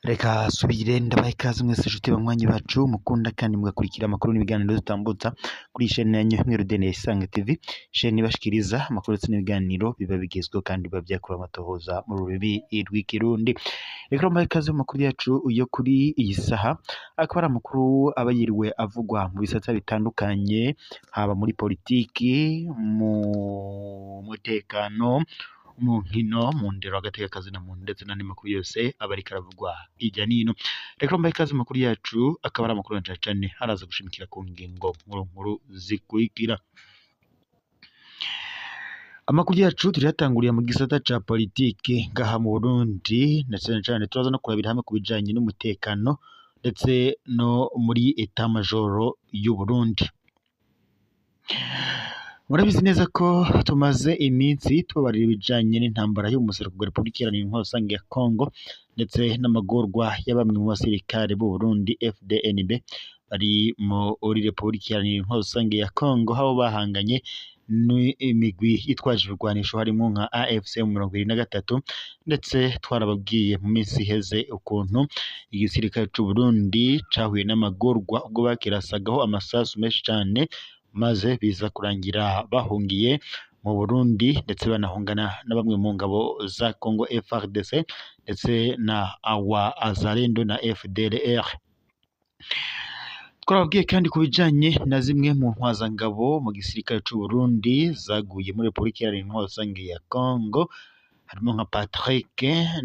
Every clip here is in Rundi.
Reka subire ndabaha ikaze mwese inshuti banywanyi bacu mukunda kandi mugakurikira amakuru n'ibiganiro dutambutsa kuri chaîne yanyu Mwerudene Isange TV, chaîne ibashikiriza amakuru ndetse n'ibiganiro biba bigezweho kandi biba vyakorewe amatohoza mu rurimi rw'ikirundi. Reka mbahe ikaze mu makuru yacu yo kuri iyi saha, akaba ari amakuru aba yiriwe avugwa mu bisata bitandukanye, haba muri politiki, mu mutekano, mu nkino, mu ndero, agateka na muntu ndetse n'andi makuru yose aba ariko aravugwa hirya n'ino. Reka mbahe ikaze mu makuru yacu, akaba ari amakuru na cane araza gushimikira ku ngingo nkuru nkuru zikurikira. Amakuru yacu turayatanguriye mu gisata ca politike ngaha mu Burundi, na cane cane turaza no kurabira hamwe ku bijanye n'umutekano ndetse no muri etat majoro y'u Burundi. Murabizi neza ko tumaze iminsi tubabarira ibijanye n'intambara y'umuseruko bwa Repubulika Iharanira Intwaro Rusange ya Congo ndetse n'amagorwa ya bamwe mu basirikare b'u Burundi FDNB bari muri Repubulika Iharanira Intwaro Rusange ya Congo, aho bahanganye n'imigwi yitwaje ibigwanisho harimwo nka AFC 23, ndetse twarababwiye mu minsi iheze ukuntu igisirikare c'u Burundi cahuye n'amagorwa ubwo bakirasagaho amasasu menshi cane, maze biza kurangira bahungiye mu Burundi ndetse banahungana na bamwe mu ngabo za Congo FARDC ndetse na awa Azalendo na FDLR. Twarababwiye kandi ku bijanye na zimwe mu ntwazangabo mu gisirikare c'u Burundi zaguye muri Repubulika Iharanira Intwaro Rusange ya Congo, harimo nka Patrick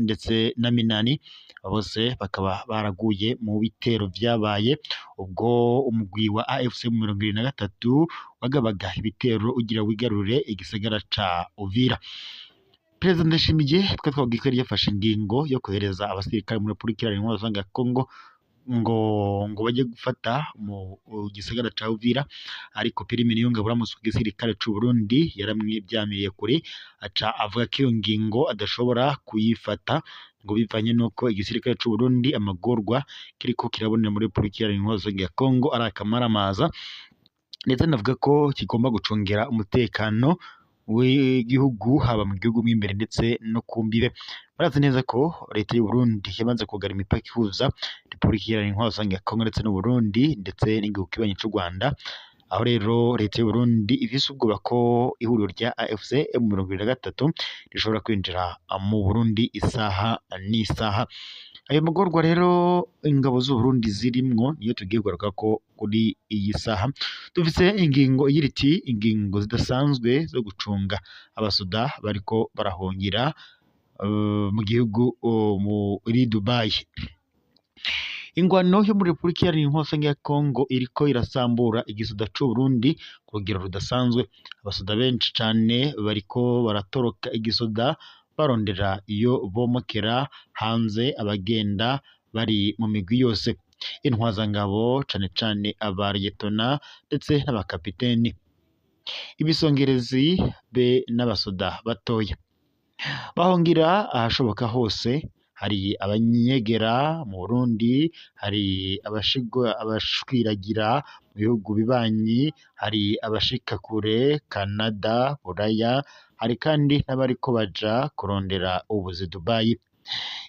ndetse na Minani, bose bakaba baraguye mu bitero vyabaye ubwo umugwi wa AFC 23 wagabaga ibitero ugira wigarurire igisagara ca Uvira. Perezida Ndayishimiye twe twabwiye ko yari yafashe ingingo yo kohereza abasirikare muri Repubulika Iharanira Intwaro Rusange ya Congo ngo bajye gufata mu gisagara ca Uvira, ariko Prime Niyongabo uramutswe igisirikare c'u Burundi yaramwivyamiriye kure, aca avuga ko iyo ngingo adashobora kuyifata ngo bivanye nuko igisirikare c'u Burundi amagorwa kiriko kirabonera muri Repubulika Iharanira Intwaro Rusange ya Congo ari akamaramaza, ndetse anavuga ko kigomba gucungera umutekano w'igihugu haba mu gihugu mw'imbere ndetse no ku mbibe. Murazi neza ko leta y'u Burundi yamaze kugara imipaka ihuza Repubulika Iharanira Intwaro Rusange ya Congo ndetse n'u Burundi ndetse n'igihugu kibanyi c'u Rwanda, aho rero leta y'u Burundi ifise ubwoba ko ihuriro rya AFC M23 rishobora kwinjira mu Burundi isaha n'isaha. Ayo magorwa rero ingabo z'u Burundi zirimwo niyo tugiye kugaruka ko kuri iyi saha. Dufise ingingo igira iti ingingo zidasanzwe zo gucunga abasoda bariko barahungira mu gihugu muri Dubai. Ingwano yo muri Repubulika Iharanira Intwaro Rusange ya Congo iriko irasambura igisoda c'u Burundi ku rugero rudasanzwe. Abasoda benshi cane bariko baratoroka igisoda barondera iyo bomokera hanze, abagenda bari mu migwi yose, intwazangabo cane cane abariyetona ndetse n'abakapiteni, ibisongerezi be n'abasoda batoya bahungira ahashoboka hose. Hari abanyegera mu Burundi, hari abashwiragira mu bihugu bibanyi, hari abashika kure Canada, Buraya, hari kandi n'abariko baja kurondera ubuzi Dubai.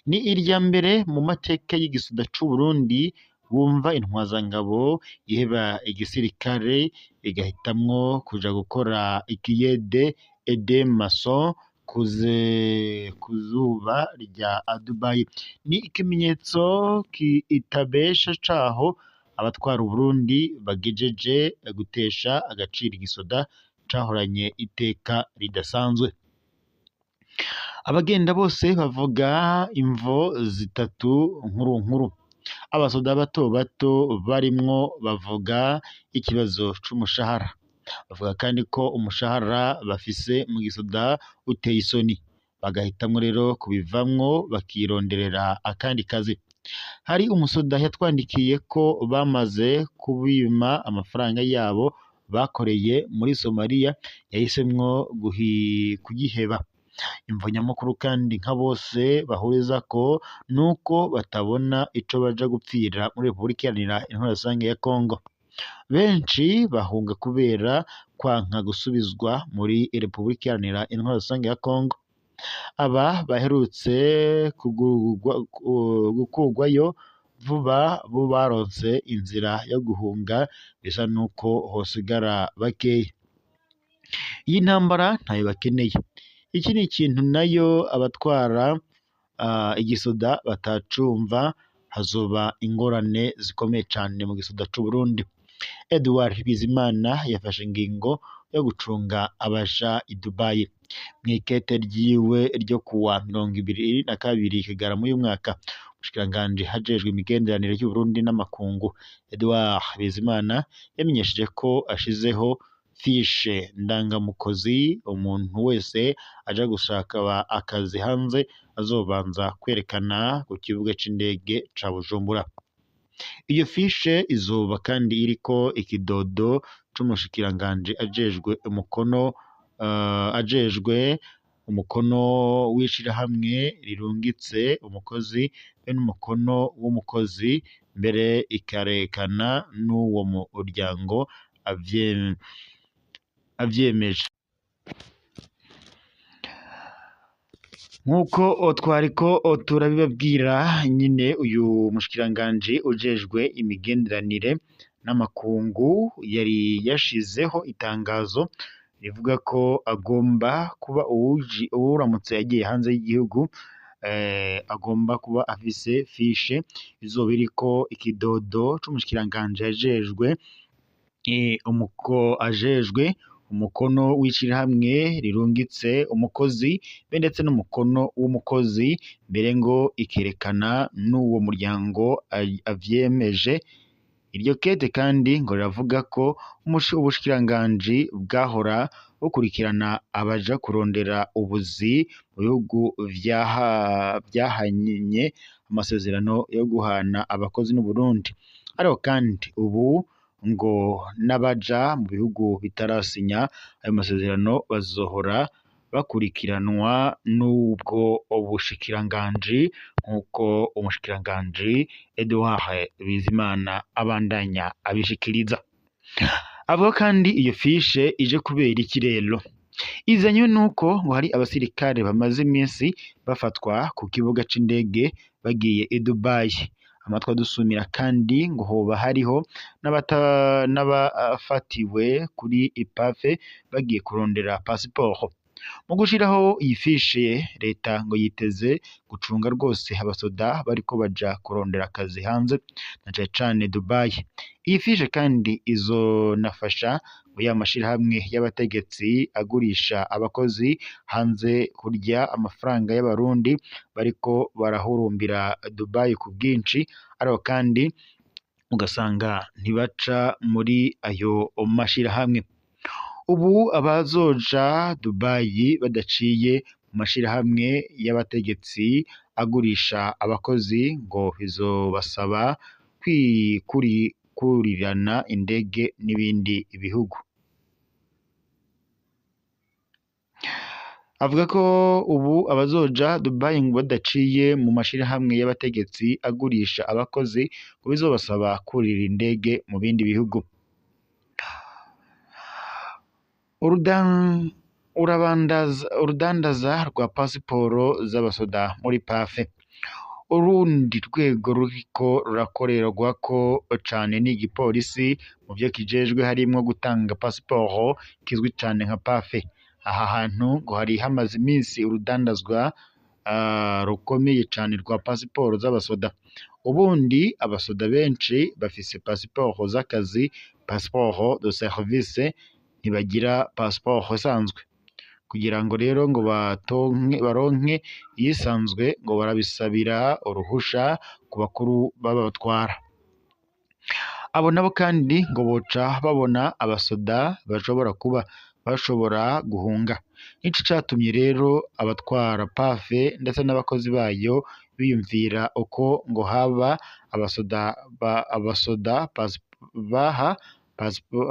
Ni irya mbere mu mateka y'igisoda c'u Burundi bumva intwazangabo iheba igisirikare igahitamwo kuja gukora ikiyede ede mason kuzuba rya Dubai. Ni ikimenyetso kitabesha caho abatwara Uburundi bagejeje gutesha agaciro igisoda cahoranye iteka ridasanzwe. Abagenda bose bavuga imvo zitatu nkuru nkuru. Abasoda bato bato barimwo bavuga ikibazo c'umushahara, bavuga kandi ko umushahara bafise mu gisoda uteye isoni, bagahitamwo rero kubivamwo bakironderera akandi kazi. Hari umusoda yatwandikiye ko bamaze kubima amafaranga yabo bakoreye muri Somalia, yahisemwo kugiheba. Imvo nyamukuru kandi nka bose bahuriza ko nuko batabona ico baja gupfira muri Repubulika Iharanira Intwaro Rusange ya Congo. Benshi bahunga kubera kwanka gusubizwa muri Repubulika Iharanira Intwaro Rusange ya Kongo. Aba baherutse gukurwayo vuba bo baronse inzira yo guhunga, bisa nuko hosigara bakeya. Iyi ntambara ntayo bakeneye. Iki ni ikintu nayo abatwara igisoda batacumva, hazoba ingorane zikomeye cane mu gisoda c'Uburundi. Edouard Bizimana yafashe ingingo yo gucunga abaja i Dubai. Mw'ikete ryiwe ryo kuwa 22 Kigarama uyu mwaka, umushikiranganji hajejwe imigenderanire y'Uburundi n'amakungu Edouard Bizimana yamenyesheje ko ashizeho fishe ndangamukozi umuntu wese aja gushaka akazi hanze azobanza kwerekana ku kibuga c'indege ca Bujumbura. Iyo fishe izoba kandi iriko ikidodo c'umushikiranganji ajejwe umukono ajejwe umukono w'ishirahamwe rirungitse umukozi be n'umukono w'umukozi, mbere ikarekana n'uwo muryango avyemeje. Nk'uko twariko turabibabwira nyine, uyu mushikiranganji ujejwe imigenderanire n'amakungu yari yashizeho itangazo rivuga ko agomba kuba uwuramutse agiye hanze y'igihugu agomba kuba afise fishe izoba iriko ikidodo c'umushikiranganji ajejwe ajejwe umukono w'ishirahamwe rirungitse umukozi be ndetse n'umukono w'umukozi, mbere ngo ikerekana n'uwo muryango avyemeje. Iryo kete kandi ngo riravuga ko ubushikiranganji bwahora bukurikirana abaja kurondera ubuzi mu bihugu vyahanye amasezerano yo guhana abakozi n'Uburundi. Ariko kandi ubu ngo n'abaja mu bihugu bitarasinya ayo masezerano bazohora bakurikiranwa n'ubwo bushikiranganji, nk'uko umushikiranganji Edouard Bizimana abandanya abishikiriza. Avuga kandi iyo fishe ije kubera iki rero? Izanywe nuko ngo hari abasirikare bamaze iminsi bafatwa ku kibuga c'indege bagiye i Dubai. Amatwi adusumira kandi ngo hoba hariho n'abafatiwe kuri ipafe bagiye kurondera pasiporo. Mu gushiraho iyi fishe, leta ngo yiteze gucunga rwose abasoda bariko baja kurondera akazi hanze, na cane cane Dubai. Iyi fishe kandi izonafasha ngo ya mashirahamwe y'abategetsi agurisha abakozi hanze kurya amafaranga y'abarundi bariko barahurumbira Dubai ku bwinshi, ariko kandi ugasanga ntibaca muri ayo mashirahamwe. Ubu abazoja Dubai badaciye mu mashirahamwe y'abategetsi agurisha abakozi ngo bizobasaba kwikurirana indege n'ibindi bihugu. Avuga ko ubu abazoja Dubai ngo badaciye mu mashirahamwe y'abategetsi agurisha abakozi ngo bizobasaba kurira indege mu bindi bihugu. Urudandaza rwa pasiporo z'abasoda muri pafe. Urundi rwego ruriko rurakorerwako cane ni igipolisi mu vyo kijejwe harimwo gutanga pasiporo kizwi cane nka pafe. Aha hantu ngo hari hamaze iminsi urudandazwa rukomeye cane rwa pasiporo z'abasoda. Ubundi abasoda benshi bafise pasiporo z'akazi, pasiporo de service, ntibagira pasiporo isanzwe. Kugira ngo rero ngo baronke iyisanzwe ngo barabisabira uruhusha ku bakuru babatwara. Abo nabo kandi ngo boca babona abasoda bashobora kuba bashobora guhunga. Nico catumye rero abatwara pafe ndetse n'abakozi bayo biyumvira uko ngo haba abasoda baha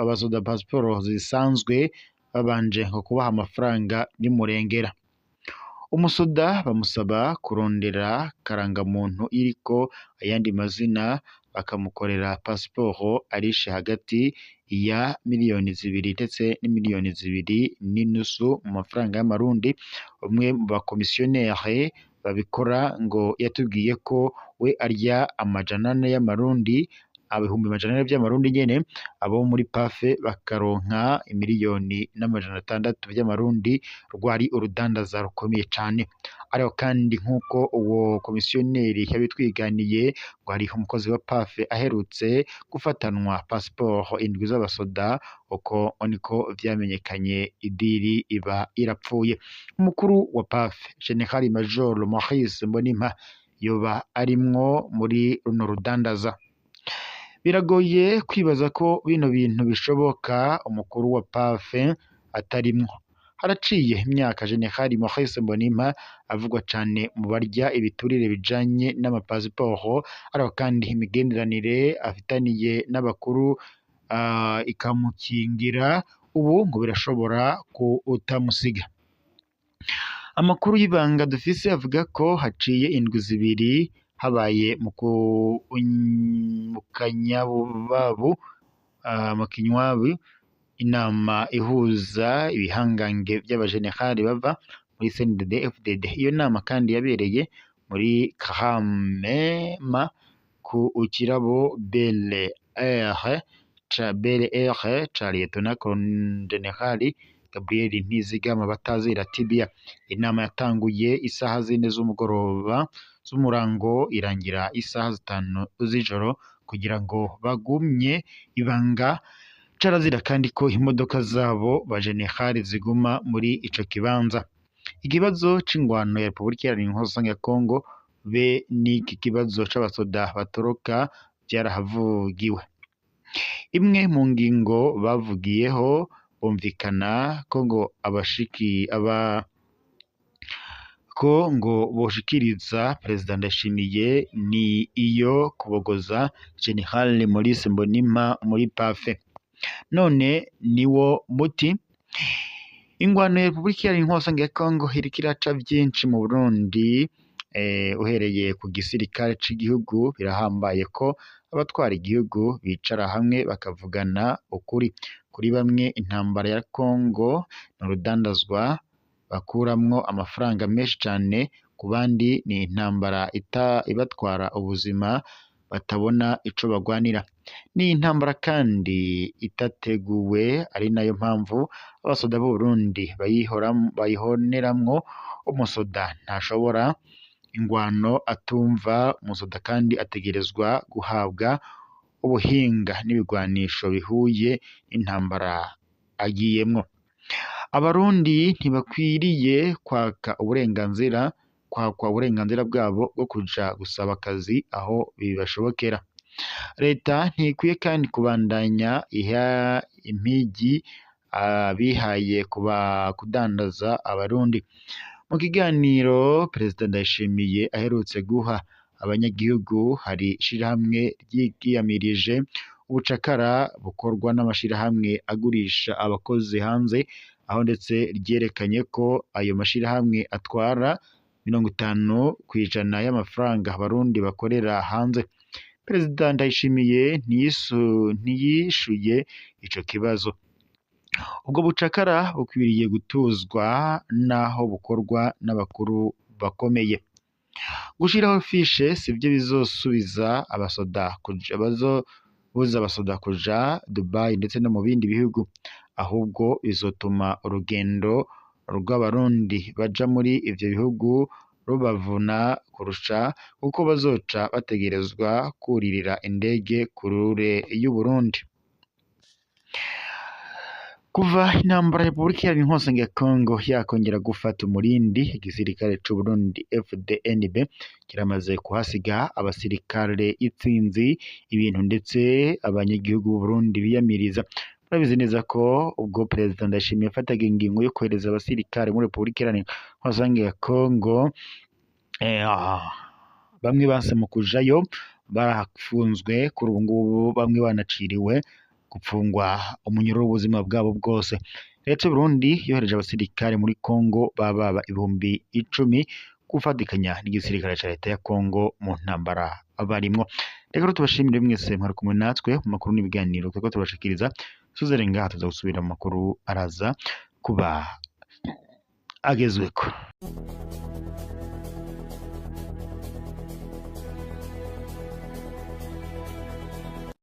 abasoda pasiporo zisanzwe babanje ngo kubaha amafaranga y'umurengera. Umusoda bamusaba kurondera karangamuntu iriko ayandi mazina bakamukorera pasiporo arishe hagati ya 2 miliyoni ndetse n'2.5 miliyoni mu mafaranga y'amarundi. Umwe mu bakomisiyonere babikora ngo yatubwiye ko we arya 400 y'amarundi, 400,000 vy'amarundi nyene, abo muri PAFE bakaronka 1,6 miliyoni vy'amarundi. Rwari urudandaza rukomeye cane. Ariko kandi nk'uko uwo komisiyoneri yabitwiganiye, ngo hariho umukozi wa PAFE aherutse gufatanwa pasiporo 7 z'abasoda, uko niko vyamenyekanye, idiri iba irapfuye. Umukuru wa PAFE, General Major Maurice Mbonimpa, yoba arimwo muri runo rudandaza. Biragoye kwibaza ko bino bintu bishoboka umukuru wa PAFE atarimwo. Haraciye imyaka General Maurice Mbonimpa avugwa cane mu barya ibiturire bijanye n'amapasiporo, ariko kandi imigenderanire afitaniye n'abakuru ikamukingira, ubu ngo birashobora kutamusiga. Amakuru y'ibanga dufise avuga ko haciye indwi 2 habaye mu Kanyababu, mu Kinywabi, inama ihuza ibihangange vy'abajenerali bava muri CNDD FDD. Iyo nama kandi yabereye muri Karamema ku kirabo Bel Air ca Bel Air ca Lieutenant General Gabriel Ntizigama batazira Tibia. Inama yatanguye isaha 4 z'umugoroba z'umurango, irangira isaha 5 z'ijoro. Kugira ngo bagumye ibanga, carazira kandi ko imodoka zabo bajenerali ziguma muri ico kibanza. Ikibazo c'ingwano ya Repubulika Iharanira Intwaro Rusange ya Kongo be n'iki kibazo c'abasoda batoroka vyarahavugiwe. Imwe mu ngingo bavugiyeho bumvikana ko ngo abashiki aba ko ngo boshikiriza Perezida Ndayishimiye ni iyo kubogoza General Maurice Mbonimpa muri PAFE. None niwo muti? Ingwano ya Repubulika Iharanira Intwaro Rusange ya Kongo iriko iraca vyinshi mu Burundi, uhereye ku gisirikare c'igihugu. Birahambaye ko abatwara igihugu bicara hamwe bakavugana ukuri. Kuri bamwe, intambara ya Kongo ni urudandazwa bakuramwo amafaranga menshi cane, ku bandi ni intambara ibatwara ubuzima batabona ico bagwanira. Ni intambara kandi itateguwe, ari nayo mpamvu abasoda b'Uburundi bayihoneramwo. Umusoda ntashobora ingwano atumva, umusoda kandi ategerezwa guhabwa ubuhinga n'ibigwanisho bihuye n'intambara agiyemwo. Abarundi ntibakwiriye kwaka uburenganzira kwakwa uburenganzira bwabo bwo kuja gusaba akazi aho bibashobokera. Leta ntikwiye kandi kubandanya iha impigi abihaye kuba kudandaza abarundi. Mu kiganiro Perezida Ndayishimiye aherutse guha abanyagihugu, hari ishirahamwe ryiyamirije ubucakara bukorwa n'amashirahamwe agurisha abakozi hanze, aho ndetse ryerekanye ko ayo mashirahamwe atwara 50% y'amafaranga abarundi bakorera hanze. Perezida Ndayishimiye ntiyishuye ico kibazo. Ubwo bucakara bukwiriye gutuzwa naho bukorwa n'abakuru bakomeye. Gushiraho fiche sivyo bizosubiza abasoda kuja, bazobuza abasoda kuja Dubai ndetse no mu bindi bihugu, ahubwo bizotuma urugendo rw'abarundi baja muri ivyo bihugu rubavuna kurusha, kuko bazoca bategerezwa kuririra indege kure y'Uburundi. Kuva intambara ya Repubulika Iharanira Intwaro ya Kongo yakongera gufata umurindi, igisirikare c'Uburundi FDNB kiramaze kuhasiga abasirikare itsinzi, ibintu ndetse abanyagihugu b'Uburundi biyamiriza. Murabizi neza ko ubwo Perezida Ndayishimiye yafataga ingingo yo kohereza abasirikare muri Repubulika Iharanira Intwaro ya Kongo, bamwe banse mu kujayo barafunzwe, kuri ubu ngubu bamwe banaciriwe gupfungwa umunyururu w'ubuzima bwabo bwose. Leta y'Uburundi yohereje abasirikare muri Kongo bababa 10,000 gufatikanya n'igisirikare ca leta ya Kongo mu ntambara barimwo. Reka rero tubashimire mwese mwari kumwe natwe mu makuru n'ibiganiro turiko turabashikiriza. Tuzere ngaha tuza gusubira mu makuru araza kuba agezweko.